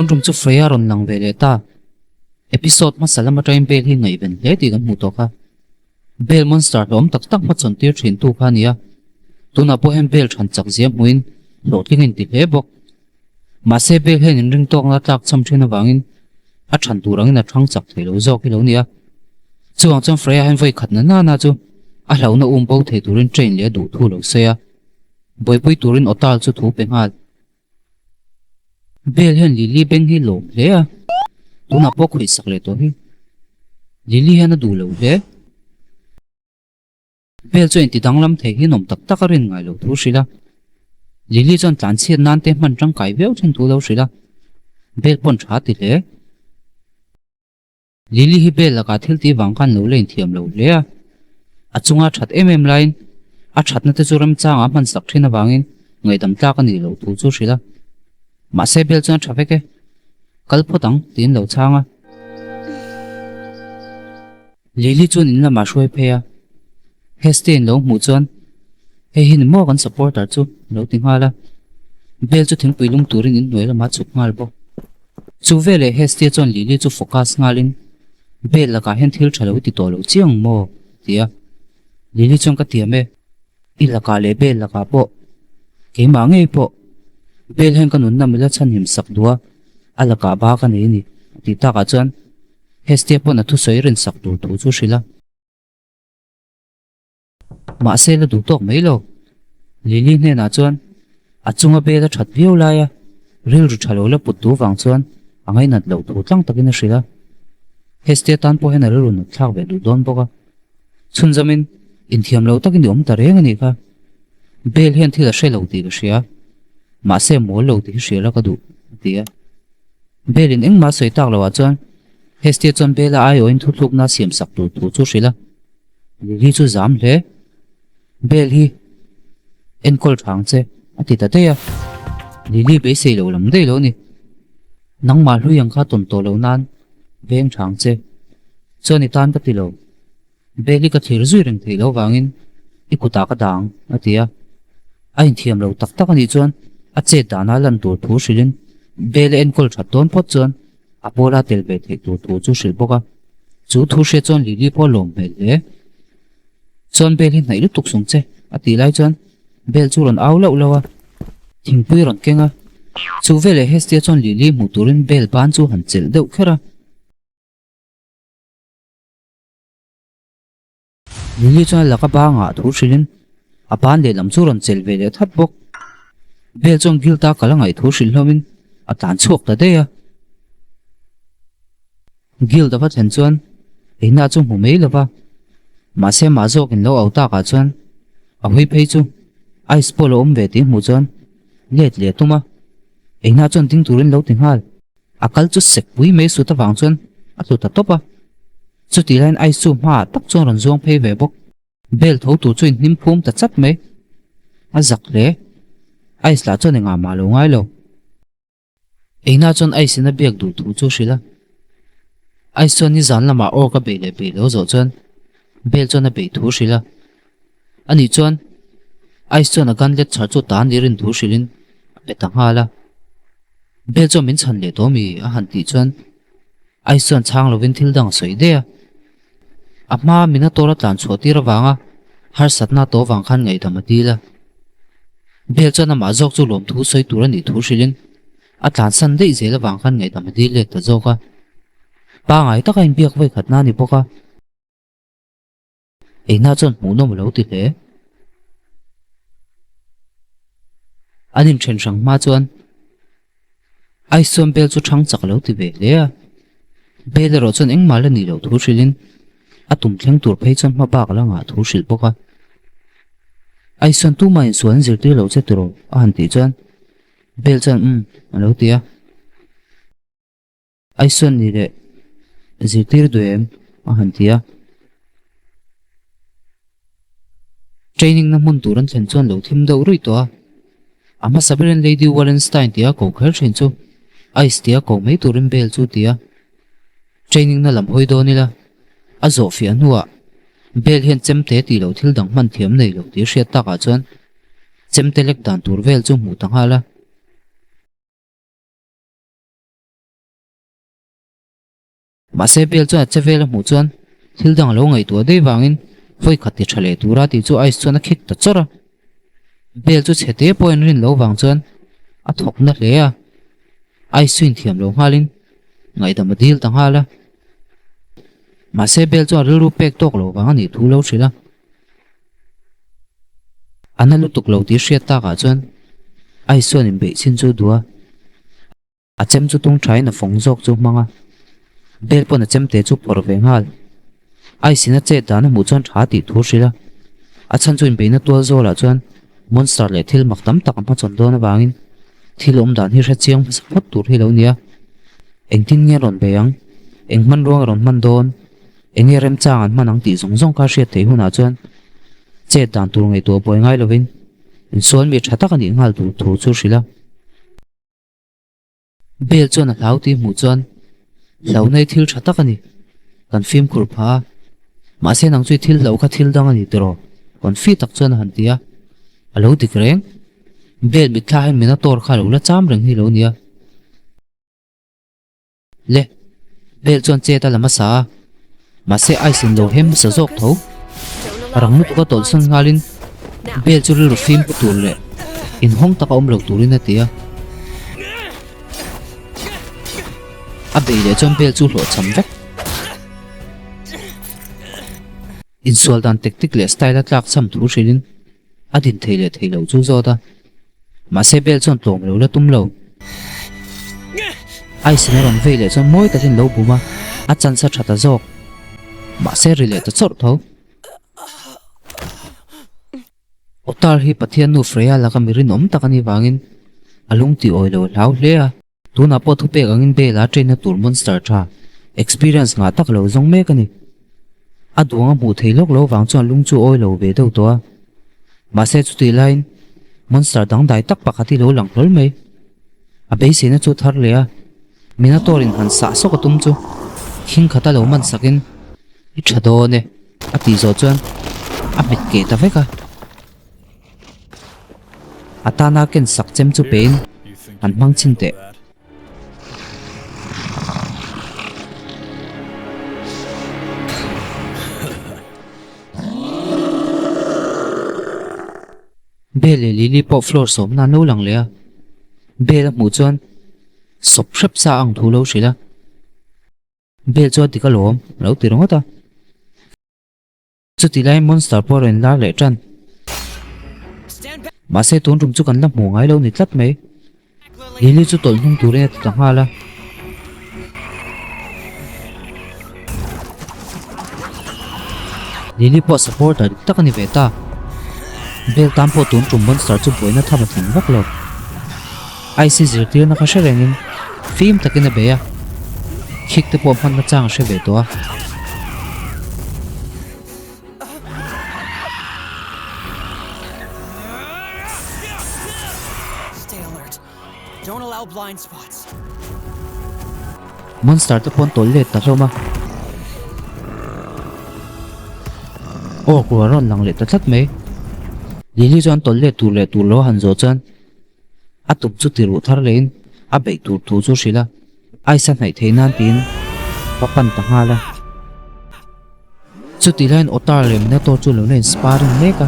Tun tum chu Freya rawn lang ve leh ta. Episode hmasa lam atangin Bale hi ngaihven hle tih kan hmuh tawh kha. Bale monster hlawm tak tak hmachhawn tir thin tu kha a ni a. Tunah pawh hian Bale than chak zia hmuhin hlawhtling in ti hle bawk. Mahse Bale hian inring tawkna tlak chham thin avangin a than tur angin a thang chak thei lo zawk hi lo ni a. Chuvang chuan Freya hian vawi khat na nana chu a hlauhna um bo thei turin train leh a duh thu lo sawi a. Buaipui turin Otal chu thu pe nghal. Bell hian Lily beng hi lawm hle a, tunah pawh khawih sak leh tawh hi. Lily hian a duh lo hle. Bell chuan inti danglam thei hi nawm tak tak a rin ngai lo thu hrilh a. Lily chuan tlanchhiat nan te hman tangkai viau thin thu lo hrilh a. Bell pawn tha ti hle. Lily hi bel lakah thil tih vang khan lo la inthiam lo hle a, a chunga that em em laiin a thatna te chu remchangah a hman sak thin avangin ngaihdam tlak a nih loh thu chu hrilh a. Mahse bel chuan a tha vek e, kal phawt ang tiin lo chhang a. Lily chuan in lamah hruai phei a, Hestia-in lo hmuh chuan hei hi ni maw kan supporter chu a lo ti nghal a, bel chu thingpui lum turin in hnuai lamah a chhuk nghal bawk. Chu veleh Hestia chuan Lily chu focus nghalin, Bel lakah hian thil tha lo i ti tawh lo chiang maw? a ti a. Lily chuan ka tiam e, i lakah leh Bel lakah pawh, keimah ngei pawh, Bel hian ka nunna mila chhanhim sak duh a, a lakah ba ka nei a ni, a tih takah chuan Hestia pawn a thusawi rinsak tur thu chu hrilh a. Mahse la duh tawk mai lo. Lily hnenah chuan a chunga bel a that viau lai a, rilru tha lo la put tu vang chuan a ngainat loh thu tlang takin a hrilh a. Hestia tan pawh hian a rilru nat thlak ve duh dawn bawk a. Chhunzamin inthiam lo takin i awm ta reng a nih kha. Bel hian thil a hre lo tih ka hria, mahse mawl lo tih hi hria la ka duh, a ti a. Belin engmah sawi tak loah chuan Hestia chuan Bela aiawhin thuthlukna siam sak tur thu chu hrilh a. Lily chu zam hle. Bel hi enkawl tha ang che, a ti ta daih a. Lily beisei lo lam daih lo ni. Nangmah hlui ang kha tawn tawh lo nan veng tha ang che. Chuan i tan ka ti lo. Bel hi ka thlir zui reng theih loh vangin i kutah ka dang, a ti a. A inthiam lo tak tak a nih chuan a chet dana lan tur thu hrilhin Bel a enkawl that dawn phawt chuan a pawla tel ve theih tur thu chu hrilh bawk a. Chu thu hriat chuan Lily pawh a lawm hmel hle. Chuan Bel hi hnaih lutuk sung che, a tih lai chuan Bel chu rawn au lauh lauh a, thingpui rawn keng a. Chu veleh Hestia chuan Lily hmuh turin Bel ban chu han chelh deuh kher a. Lily chuan a laka bangah thu hrilhin a ban lehlam chu rawn chelh ve leh that bawk. Bell chuan Guild-a kal a ngaih thu hrilh hlawmin a tlan chhuak ta daih a. Guild a va thlen chuan eina chu hmu mai lo va, mahse mah zawkin lo au takah chuan a hawi phei chu ice pawh lo awm ve tih hmuh chuan let leh a tum a, eina chuan ding turin lo ti nghal. A kal chu sek pui mai sut avang chuan a tlu ta tawp a. Chutih laiin Ice chu hmaah tak chuan rawn zuang phei ve bawk. Bel tho tur chu inhnim phum ta chat mai. A zak hle. Ice lah chuan engah mah lo ngai lo. Eina chuan Ice in a biak duh thu chu hrilh a. Ice chuan nizan lamah aw ka bei leh bei lo zawh chuan Bel chuan a beih thu hrilh a. Ani chuan Ice chuan a gun let chhar chu tan ni rin thu hrilhin a pe ta nghal a. Bel chuan min chhan leh tawh mi a han tih chuan Ice chuan chhang lovin thil dang a sawi daih a. A hma Minotaur a tlan chhuah tir avanga harsatna tawh vang khan ngaihdam a dil a. Bel chuan amah zawk chu lawmthu sawi tur a nih thu hrilhin a tlansan daih zel avang khan ngaihdam a dil let ta zawk a. Pangai taka inbiak vawikhatna a ni bawk a. Eina chuan hmuhnawm a lo ti hle. An inthen hrang hma chuan Ice chuan bel chu thang chak a lo ti ve hle a. Bel erawh chuan engmah la nih loh thu hrilhin a tum thleng tur phei chuan hma bak a la ngah thu hrilh bawk a. Ice chuan tumah insual an zirtir lo che tiraw a han tih chuan Bel chuan umm a lo ti a. Aisuan ni leh zirtir duh em a han ti a. Training na hmun tur an thlen chuan lo thim deuh ruih tawh a. A hmasa berin Lady Wallenstein tia ko kher thin chu Ice tia ko mai turin bel chu ti a. Training na lam hawi dawn ila a zawh fiah hnuah bel hian chemte tih loh thil dang hman thiam nei lo tih hriat takah chuan chemte lek dan tur vel chu hmuh ta nghal a. Mahse Belle chuan a che vel a hmuh chuan thil dang a lo ngaihtuah daih vangin vawi khat ti tha leh tura tih chu Ice chuan a khik ta chawrh a. Belle chu chhe te pawh a inrin loh vang chuan a thawk na hle a. Ice chu inthiam lo nghalin ngaihdam a dil ta nghal a. Mahse Belle chuan rilru pek tawk loh vang a nih thu lo hrilh a. A na lutuk lo tih hriat takah chuan Ice chuan inbeih chin chu a duh a. A chem chu tung thain a fawng zawk chu hmang a, bel pawn a chemte chu phawrh ve nghal. Ice in a chet dan a hmuh chuan tha tih thu hrilh a, a chhan chu inbeihna tual zawlah chuan monster leh thil mak tam tak a hmachhawn dawn avangin thil awm dan hi hre chiang hmasa phawt tur hi lo nia. Engtin nge rawn bei ang? Eng hmanrua nge rawn hman dawn? Eng nge remchang an hman ang tih zawng zawng kha hriat theih hunah chuan chet dan tur ngaihtuah buai ngai lovin insual mi tha tak a nih nghal tur thu chu hrilh a. Bel chuan a hlau tih hmuh chuan hlauhna hi thil tha tak a ni, kan fimkhur phah a, mahse nang chu i thil hlauh kha thil dang a ni tiraw? Confi tak chuan a han ti a, a lo dik reng. Bel mitthla hian Minotaur kha a lo la cham reng hi lo nia. Le, Bel chuan chet a la hmasa a, mahse ice in lo hem hmasa zawk tho. Rang lutuk a tawlhsawn nghalin Bel chu rilru fim pu tur leh inhawng taka awm lo turin a ti a. A bei leh chuan Bel chu hlawhchham vek. Insual dan tactic leh style a tlakchham thu hrilhin a din thei leh thei lo chu zawt a. Mahse Bel chuan tlawm lo la tum lo. Ice in a rawn vei leh chuan mawi takin lo bum a, a chance a tha ta zawk. Mahse ri leh ta chawrh tho. Otar hi Pathian nu Freya laka mi rinawm tak a nih vangin a lung tih awi lo a hlau hle a. Tunah pawh thupek angin Bale a train na tur monster tha, experience ngah tak lo zawng mek a ni. A duang a hmuh thei lawk lo vang chuan lung chu awi lo ve deuh tawh a. Mahse chutih laiin monster dangdai tak pakhat hi lo lang hlawl mai. A beiseina chu a thar leh a, Minotaur in han sah sawk a tum chu khing khata lo man sakin i tha dawn e a tih zawh chuan a hmet keh ta vek a. A tana ken sak chem chu pein an hmang chhin teh. Bel leh Lily pawh floor sawmna an lo lang leh a, Bel a hmuh chuan sawp hrep sa ang thu lo hrilh a. Bel chuan dik alawm a lo ti ringawt a. Chuti lai monster pawh a rawn lar leh tan. Mahse tun tum chu kan la hmuh ngai lo ni tlat mai. Lily chu tawlh hnung turin a ti ta nghal a. Lily pawh supporter dik tak a ni ve ta. Bell tan pawh tun tum monster chu buaina tham a tling vak lo. Ice zirtirna kha hre rengin fim takin a bei a, khik te pawh hmanna chang a hre ve tawh a. Monster te pawh an tawlh let ta hlawm a. Orc rual rawn lang leh ta tlat mai. Lily chuan tawlh let tur leh tur lo a han zawh chuan A tum chu ti ruh thar lehin a beih tur thu chu hrilh a, Aisa hnaih theih nan tiin va pan ta nghal a. Chutih laiin Otar leh Minotaur chu lo la in sparring mek a.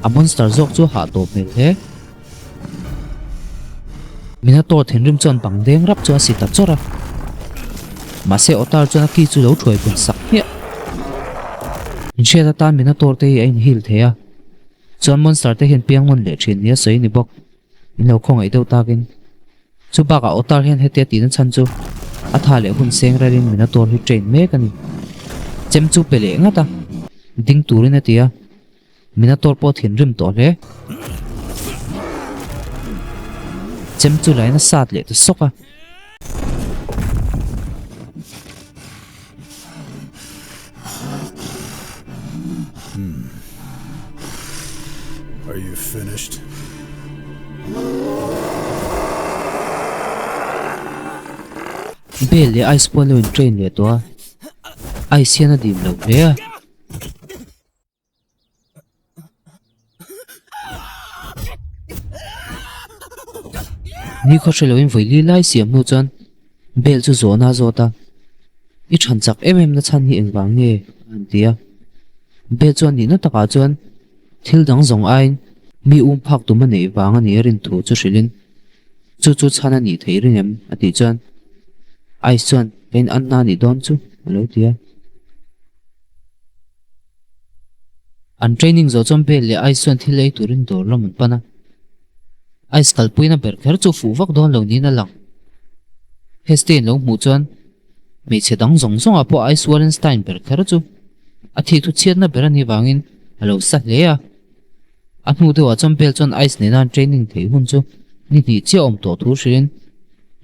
A monster zawk chu a hah tawp hmel hle. Minotaur thinrim chuan bang deng rap chu a si ta chawrh a. Mahse Otar chuan a ki chu lo thuai bun sak hmiah. Inhriat atan Minotaur te hi a inhil thei a. Chuan monster te hian piang nawn leh thin nia sawi a ni bawk. Min lo khawngaih deuh takin. Chu bakah Otar hian hetia tihna chhan chu a tha leh hun seng relin Minotaur hi train mek a ni. Chem chu pe leh ngat a, ding turin a ti a. Minotaur pawh thinrim tawh hle. Chem chu lain a sat leh ta sawk a. Are you finished? Bel leh Ice pawh an lo in train leh tawh a, Ice hian a dim lo hle a. Ni khaw hre loin vawi li lai siam hnu chuan Bell chu zawhna a zawt a, I chhan chak em em na chhan hi engvang nge? a han ti a. Bell chuan nihna takah chuan thil dang zawng aiin mi um phak tum a neih vang a nih a rin thu chu hrilhin, Chu chu chhan a nih theih ring em? a tih chuan Ice chuan, Ka in anna a nih dawn chu, a lo ti a. An training zawh chuan Bell leh Ice chuan thil ei turin dawr lam an pan a. Ice kalpuina ber kher chu fuh vak dawn lo niin a lang. Hestia-in lo hmuh chuan hmeichhe dang zawng zawngah pawh Ice Wallenstein ber kher chu a thih thu chhiatna ber a nih vangin a lo sa hle a. A hnu deuhah chuan Bell chuan Ice nena an training theih hun chu ni hnih chiah awm tawh thu hrilhin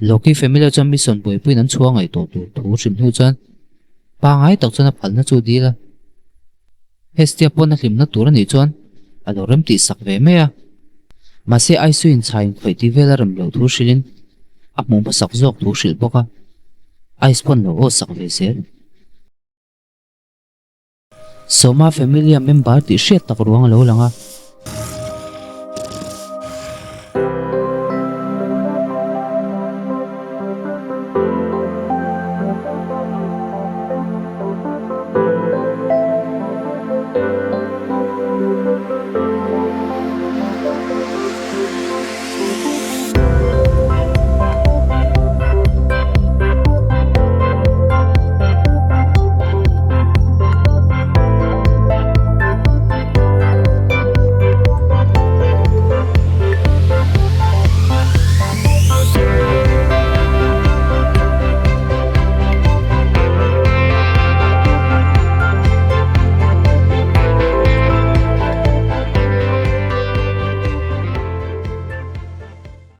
Loki family chuan mission buaipuiin an chhuah ngaih tawh tur thu hrilh hnu chuan Pangai tak chuan a phalna chu dil a. Hestia pawn a hlimna tur a nih chuan a lo rem tih sak ve mai a. Mahse Aisuin chhai inkhawih tih vel a rem loh thu hrilhin a hmuh hmasak zawk thu hrilh bawk a. Ice pawn lo aw sak ve zel. Sawma familia member tih hriat tak ruang a lo lang a.